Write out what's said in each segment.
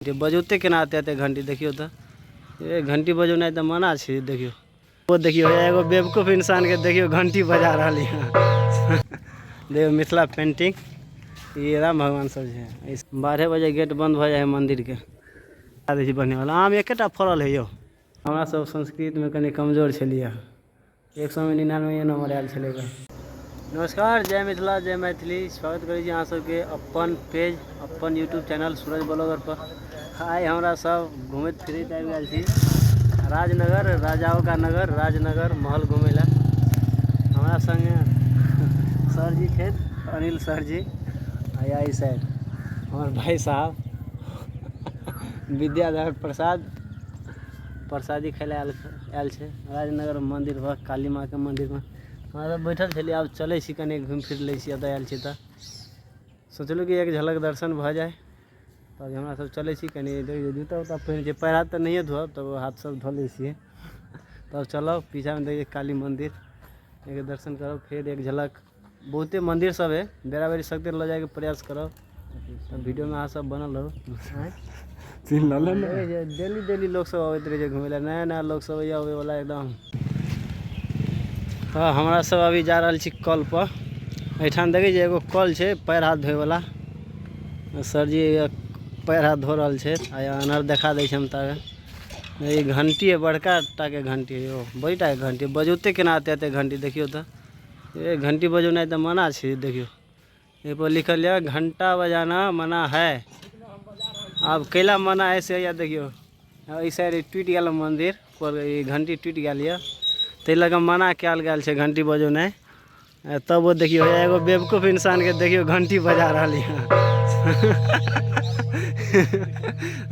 बजौते केना एते एते घंटी देखियौ तऽ। ए घंटी बजौनाइ तऽ मना छै। देखियौ ओ देखियौ एगो बेवकूफ इंसानके देखियौ घंटी बजा रहल यऽ। देखियौ मिथिला पेंटिंग, ई राम भगवान सब छै। 12 बजे गेट बंद भऽ जाइ है मंदिरके। दै छी बढ़िआँ वाला आम एकेटा फड़ल है यौ। हमरा सब संस्कृतमे कनि कमजोर छलियै, 100 मे 99 नम्बर आयल छलै। नमस्कार, जय मिथिला, जय मैथिली। स्वागत करै छी अहाँ सबके अपन पेज, अपन यूट्यूब चैनल सूरज ब्लॉगर पर। आइ हमरा सब घूमैत फिरैत आबि गेल छी राजनगर, राजाओं का नगर, राजनगर महल घूमै लए। हमरा संगे सर जी छथि, अनिल सर जी, आ एहि साइड हमर भाई साहब विद्याधर प्रसाद प्रसादी खाय लए आयल आयल छै राजनगर मन्दिर पर, काली माँके मन्दिरमे हमरा सब बैठल छलियै। आब चलै छी, कनि घुमि फिर लै छी। एतऽ आयल छी तऽ सोचलहुँ कि एक झलक दर्शन भऽ जाय। तब हमरा सब चलै छी। कनि देखियौ, जूता उता पहिरै छी, पैर हाथ तऽ नहिए धोअब, तब हाथ सब धो लै छियै तब चलब। पीछामे देखियौ काली मन्दिर, एक दर्शन करब, फेर एक झलक। बहुते मन्दिर सब है, बेरा बेरी सगरे लऽ जाइके प्रयास करब। तऽ वीडियोमे अहाँ सब बनल रहू। चिन्ह लऽ ने। डेली डेली लोक सब अबैत रहै छै घुमै लए, नया नया लोक सब अबै वला एकदम। तऽ हमरा सब अभी जा रहल छी कल पर। एहिठाम देखै छियै एगो कल छै पैर हाथ धोए वला। सरजी पैर हाथ धो रहल छै आ अनहर देखा दै छै हम। ताबे ई घंटी है, बड़का टाके घंटी है यौ, बड़ी टाके घंटी। बजौते केना एते एते घंटी देखियौ तऽ। ए घंटी बजौनाइ तऽ मना छै। देखियौ एहि पर लिखल यऽ, घंटा बजाना मना है। आब कैला मना है से या देखियौ एहि साइड टूटि गेल मंदिर पर, ई घंटी टूटि गेल यऽ, ताहि लऽ कऽ मना कयल गेल छै घंटी बजौनाइ। तब ओ देखियौ एगो बेवकूफ इंसानके देखियौ घंटी बजा रहल यऽ।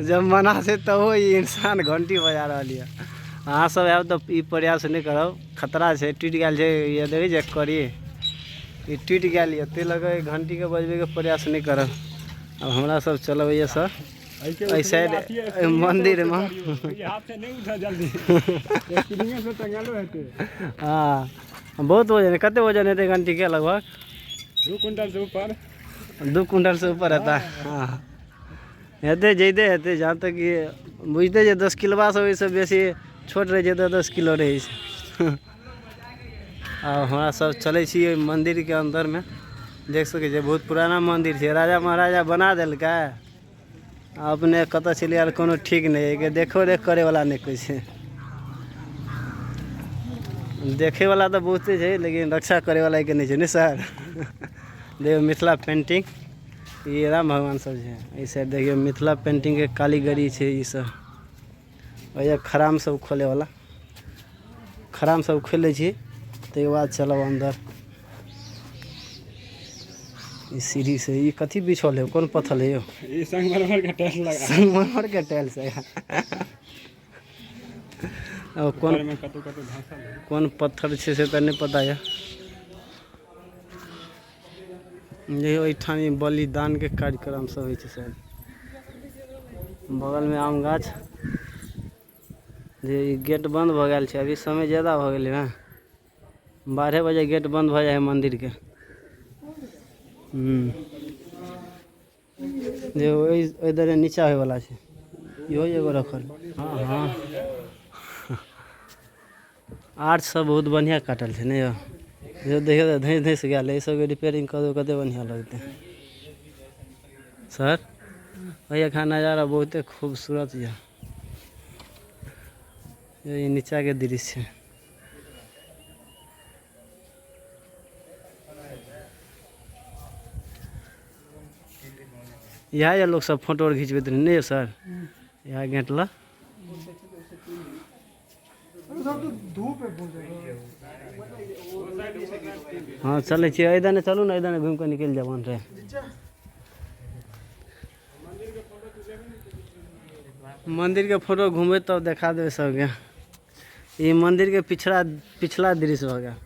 जब मना छै तबो ई इंसान घंटी बजा रहल यऽ। अहाँ सब आयब तऽ ई प्रयास नहि करब, खतरा छै। टूटि गेल छै, ये देखै छियै कड़ी, ई टूटि गेल यऽ, ताहि लऽ कऽ ई घंटीके बजबैके प्रयास नहि करब। आब हमरा सब चलब एहिसँ एहि साइड एहि मन्दिरमे। हाथ से नहीं उठा जल्दी, स्प्रिंगे से टंगलो हेतै। हँ, बहुत वजन है। कते वजन हेतै घंटीके लगभग? 2 क्विंटल से ऊपर। 2 क्विंटल से ऊपर हेता। हाँ, हेतै, जादे हेतै। जहाँ तक कि बुझते जे 10 किलोबा सब ओहिसँ बेसी छोट रहै छै तऽ 10 किलो रहै छै। आ हमरा सब चलै छी ओहि मन्दिरके अन्दरमे। देख सकै छियै, बहुत पुराना मन्दिर छै। राजा महाराजा बना देलकै आ अपने कतऽ चलि आयल, कोनो ठीक नहि है। देखो रेख करैवला नहि कोइ छै। देखैवला तऽ बहुते छै, लेकिन रक्षा करैवला के नहि छै ने सर? देखियौ मिथिला पेंटिंग, ई राम भगवान सब छै। एहि साइड देखियौ मिथिला पेंटिंग के कारीगरी छै ई सब। ओहि खराम सब खोले वाला, खराम सब खोलि लै छी, ताहिके बाद चलब अन्दर। ई सीढ़ी से ई कथी बिछल है? कोन पत्थर है यौ? ई संगमरमर के टाइल्स लगा। संगमरमर के टाइल्स है और कोन ऊपर में कतौ कतौ धंसल है। कोन पत्थर छै से तऽ नहि पता यऽ। जे ओहिठाम ई बलिदानके कार्यक्रम सब होइ छै शायद। बगलमे आम गाछ जे ई गेट बंद भऽ गेल छै। अभी समय ज्यादा भऽ गेलै ने, 12 बजे गेट बंद भऽ जाइ है मन्दिरके। जे ओहि ओहि दरे नीचा होइवला छै, इहो एगो रखल। हँ, आर्च सब बहुत बढ़िआँ काटल छै ने यौ। जे देखियौ तऽ धँसि धँसि गेल है। ई सबके रिपेयरिंग कऽ देबै, कते बढ़िआँ लगतै सर। ओहि एखन नजारा बहुते खूबसूरत यऽ। ई नीचाके दृश्य छै। इएह यऽ लोक सब फोटो आर घिचबैत रहै नहि यौ सर, इएह गेट लग। हँ, चलै छियै एहि दने। चलू ने, एहि दने घुमि कऽ निकलि जायब अनरे। मन्दिरके फोटो घुमबै तब देखा देबै सबके। ई मन्दिरके पिछला पिछला दृश्य भऽ गेल।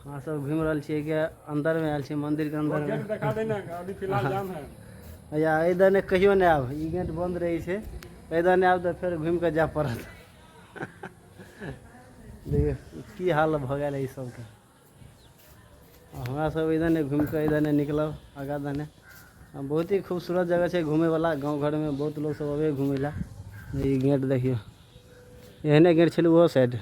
हमरा सब घुमि रहल छियै के अन्दरमे आयल छी, मन्दिरके अन्दरमे। गेट देखा देना, अभी फिलहाल जाम है। या एहि दने कहियो नहि आब, ई गेट बन्द रहै छै। एहि दने आब तऽ फेर घुमि कऽ जाय पड़त। देखियौ की हाल भऽ गेल ई सबके। आ हमरा सब एहि दने घुमि कऽ एहि दने निकलब आगाँ दने। बहुत ही खूबसूरत जगह छै घूमे वाला। गाँव घर में बहुत लोग सब अबे घूमे ला। ई गेट देखियौ, एहने गेट छलै ओहो साइड।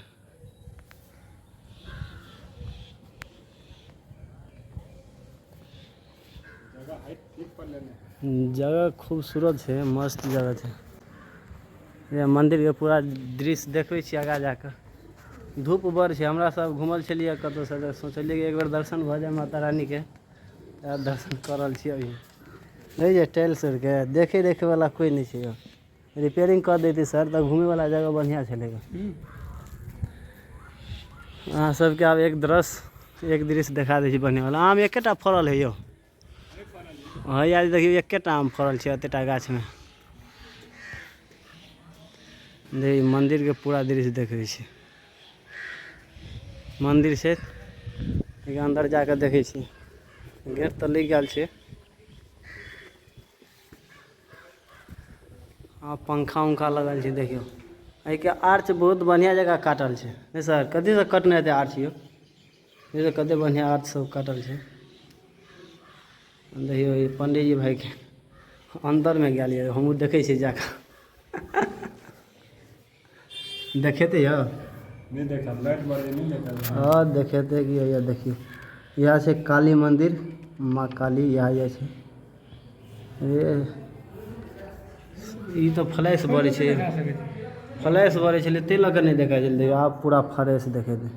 जगह खूबसूरत छै, मस्त जगह छै। ये मंदिर के पूरा दृश्य देखबै छी आगाँ जाकऽ। धूप बड़ छै, हमरा सब घूमल छलियै कतहुसँ तऽ सोचलियै कि एक बेर दर्शन भऽ जाय माता रानीके, तऽ दर्शन कऽ रहल छी अभी। नहि जे टाइल्स आरके देखै देखैवला कोइ नहि छै यौ। रिपेयरिंग कऽ दैतै सर तऽ घूमैवला जगह बढ़िआँ छलै। अहाँ सबके आब एक दृश्य एक दृश्य देखा दै छी बढ़िआँवला। आम एकेटा फड़ल हइ यौ। हैया देखियौ एकेटा आम फड़ल छै एतेटा गाछमे। देखियौ मन्दिरके पूरा दृश्य देखै छी। मन्दिर छै, एहिके अन्दर जाकऽ देखै छी। गेट तऽ लागि गेल छै। आ पंखा उंखा लगल छै। देखियौ एहिके आर्च बहुत बढ़िआँ जकाँ काटल छै। नहि सर, कथीसँ कटने हेतै आर्च यौ? देखियौ कते बढ़िआँ आर्च सब काटल छै। देखियौ ई पंडीजी भाइके अन्दरमे गेल यऽ, हमहूँ देखै छियै जाकऽ। देखेतै यौ? नहि देखल, लाइट बरै नहि देखल। हँ, देखेतै कि। हैया देखियौ, इएह छै काली मन्दिर, माँ काली इएह जे छै। ए ई तऽ फ्लैश बरै छै, फ्लैश बरै छलै ताहि लऽ कऽ नहि देखै छलै। आब पूरा फ्रेश देखेतै।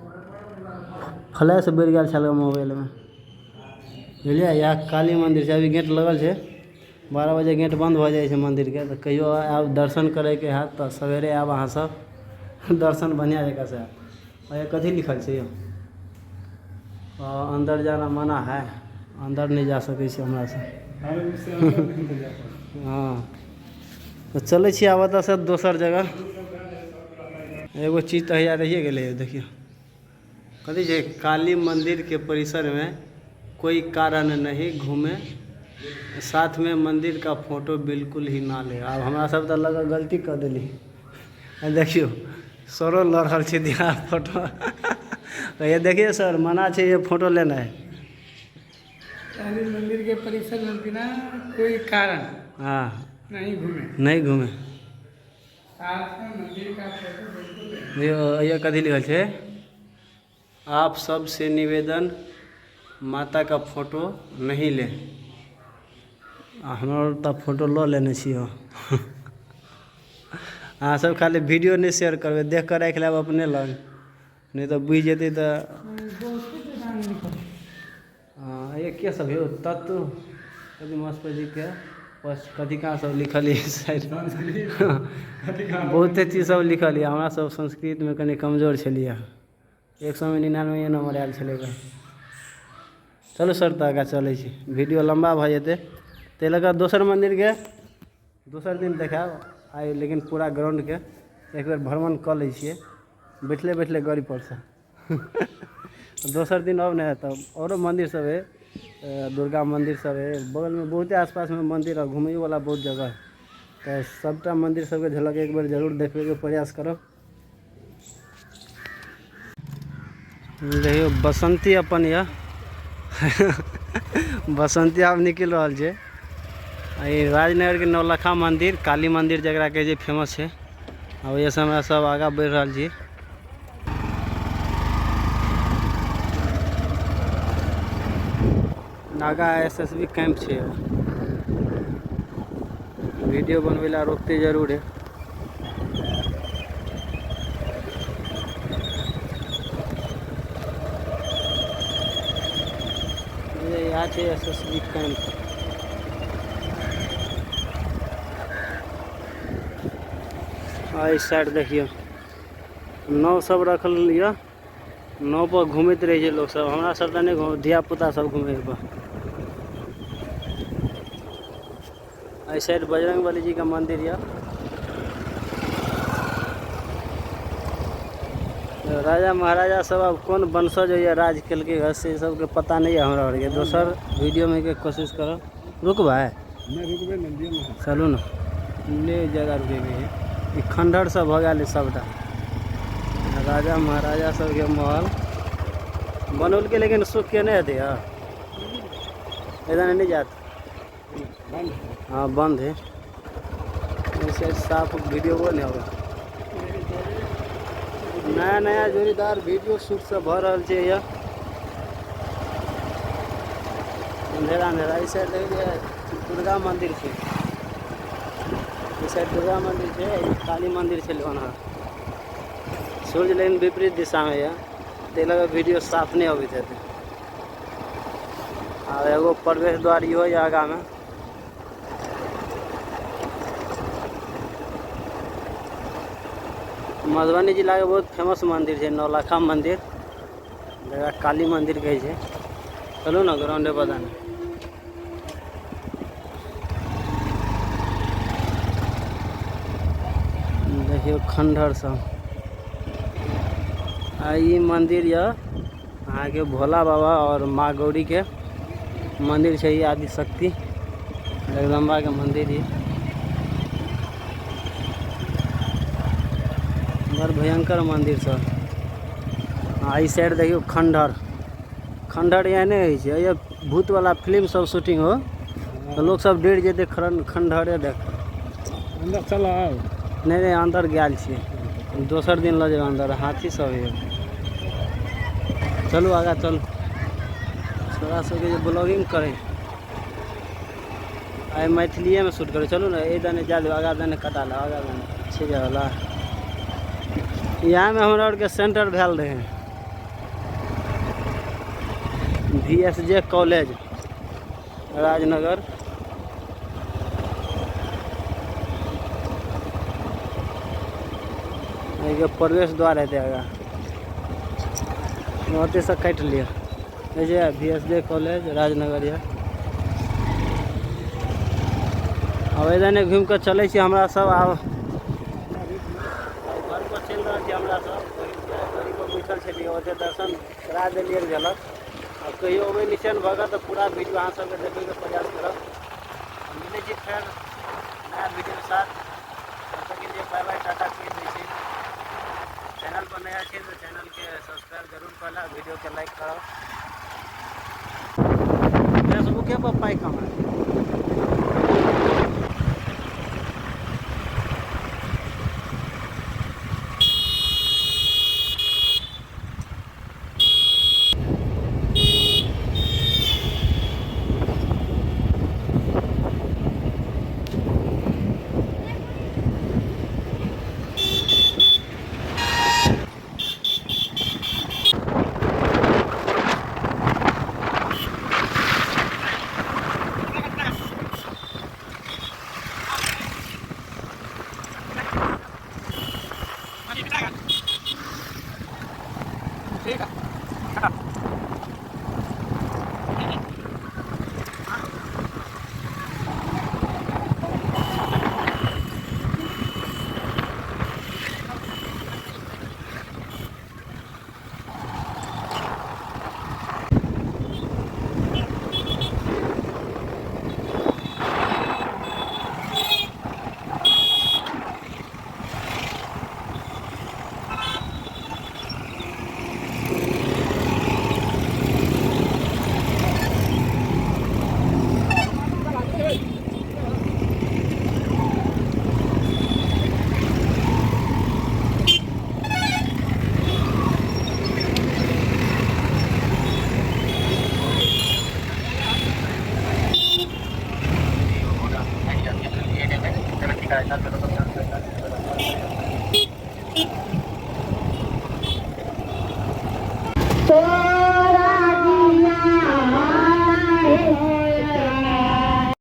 फ्लैश बढ़ि गेल छलै मोबाइलमे, बुझलियै? इएह काली मन्दिर छै। अभी गेट लगल छै, 12 बजे गेट बन्द भऽ जाइ छै मन्दिरके। तऽ कहियो आयब दर्शन करैके हैत तऽ सवेरे आयब अहाँ सब, दर्शन बढ़िआँ जकाँ से हैत। आ कथी लिखल छै यौ? अन्दर जाना मना है। अन्दर नहि जा सकै छी हमरा सब। हँ, तऽ चलै छी आब एतऽसँ दोसर जगह। एगो चीज तऽ हैया रहिए गेलै। देखियौ कथी छै। काली मंदिर के परिसर में कोई कारण नहीं घूमे, साथ में मंदिर का फोटो बिल्कुल ही ना ले। आब हमरा सब तऽ लगल गलती कऽ देली। आ देखियौ सरो लऽ रहल छै ध्यान फोटो। ये देखिए सर, मना छै ये फोटो लेनाइ। काली मंदिर के परिसर में बिना कोई कारण नहीं घूमे। नहीं घूमे। साथ में मंदिर का फोटो बिल्कुल नहीं। देखियौ ये कथी लिखल छै। आप सबसे निवेदन, माता का फोटो नहीं ले। आ हमर तऽ फोटो लऽ लेने छी यौ। अहाँ सब खाली वीडियो नहि शेयर करबै, देख कऽ राखि लेब अपने लग, नहि तऽ बुझि जेतै तऽ। हँ, ये के सब यौ? तत्व कथी मस्त जी के कथी कहाँ सब लिखल यऽ साइड। बहुते चीज सब लिखल यऽ। हमरा सब संस्कृतमे कनि कमजोर छलियै। 100मे 99 नंबर आयल छलै। चलू सर, तऽ आगाँ चलै छी, वीडियो लम्बा भऽ जेतै, ताहि लऽ कऽ दोसर मन्दिरके दोसर दिन देखायब आइ। लेकिन पूरा ग्राउंडके एक बेर भ्रमण कऽ लै छियै बैठले बैठले गाड़ी परसँ। दोसर दिन आउ ने तऽ औरो मन्दिर सब है। दुर्गा मन्दिर सब है बगलमे, बहुते आसपासमे मन्दिर आ घुमैयोवला बहुत जगह है। तऽ सबटा मन्दिर सबके झलक एक बेर जरूर देखबैके प्रयास करब। देखियौ बसंती अपन यऽ, बसंती आब निकलि रहल छै। आ ई राजनगरके नौलखा मन्दिर, काली मन्दिर जकरा कहै छै, फेमस छै। आ ओहिसँ हमरा सब आगाँ बढ़ि रहल छी। नागा एसएसबी कैंप छै। वीडियो बनबै ला रोकते जरूर है। यहाँ छै एसएसबी कैंप। आ इस साइड देखियौ नाव सब रखल यऽ। नाव पर घूमैत रहै छै लोक सब। हमरा सब तऽ नहि घूम, धिया पुता सब घूमे पर। एहि साइड बजरंग बली जी के मंदिर यऽ। राजा महाराजा सब आब कोन वंशज होइए राज केलकै हँ से सबके पता नहि यऽ हमरा आरके। दोसर वीडियोमे के कोशिश करब। रुकबै? नहि रुकबै ने, दियौ ने। चलू ने, नहि जगह रुकैके है। ई खंडहर सब भऽ गेल है सबटा। राजा महाराजा सबके महल बनौलकै, लेकिन सुख के नहि हेतै। हँ, एना नहि जायत। हाँ बंद है। ऐसे साफ वीडियो वो नहीं होगा। नया नया जोड़ीदार वीडियो शूट सब भऽ रहल छै। यऽ अंधेरा अंधेरा। इस साइड देखिए दुर्गा मंदिर छै, इस साइड दुर्गा मंदिर छै, काली मंदिर छै। ओना सूर्य लेकिन विपरीत दिशा में यऽ, ताहि लऽ कऽ वीडियो साफ नहि अबैत हेतै। आ एगो प्रवेश द्वार इहो यऽ आगाँमे। मधुबनी जिलाके बहुत फेमस मंदिर छै नौलखा मंदिर, जकरा काली मंदिर कहै छै। चलू ने ग्राउंडे पर जाना। देखियौ खंडहर सब। आ ई मंदिर यऽ अहाँके भोला बाबा और माँ गौरी के मंदिर छै। ई आदिशक्ति जगदम्बा के मंदिर ई बड़ भयंकर मंदिर सब। आ ई साइड देखियौ खंडहर। खंडहर एहने होइ छै, ये भूत वाला फिल्म सब शूटिंग हो तऽ लोक सब डरि जेतै खंडहरे देख। अंदर चल आउ। नहि नहि, अंदर गेल छियै, दोसर दिन लऽ जेबै अंदर। हाथी सब यऽ। चलू आगाँ चलू। छोरा सबके जे ब्लॉगिंग करै आइ मैथिलीएमे शूट करै। चलू ने एहि दने जा देब, आगाँ दने कटा लेब, आगाँ दने छै जायवला। इएहमे हमरा आरके सेंटर भेल रहै VSJ college Rajnagar. एहिके प्रवेश द्वार हेतै आगाँ, ओतयसँ काटि लिअ। जे VSJ college Rajnagar यऽ। आब एहि दने घुमि कऽ चलै छी हमरा सब। आब घर पर चलि रहल छी हमरा सब। गाड़ी पर बैठल छलियै, ओतय दर्शन करा देलियै झलक। आब कहियो अबै निचैन भऽ कऽ तऽ पूरा वीडियो अहाँ सबके देखैके प्रयास करब। मिलै छी फेर नया वीडियोके साथ, तब तक के लिए बाय बाय, टाटा कहि दै छी। चैनल पर नया छी तऽ चैनलके सब्सक्राइब जरूर कऽ लेब, वीडियोके लाइक करब। फेसबुके पर पाइ कमाए। तो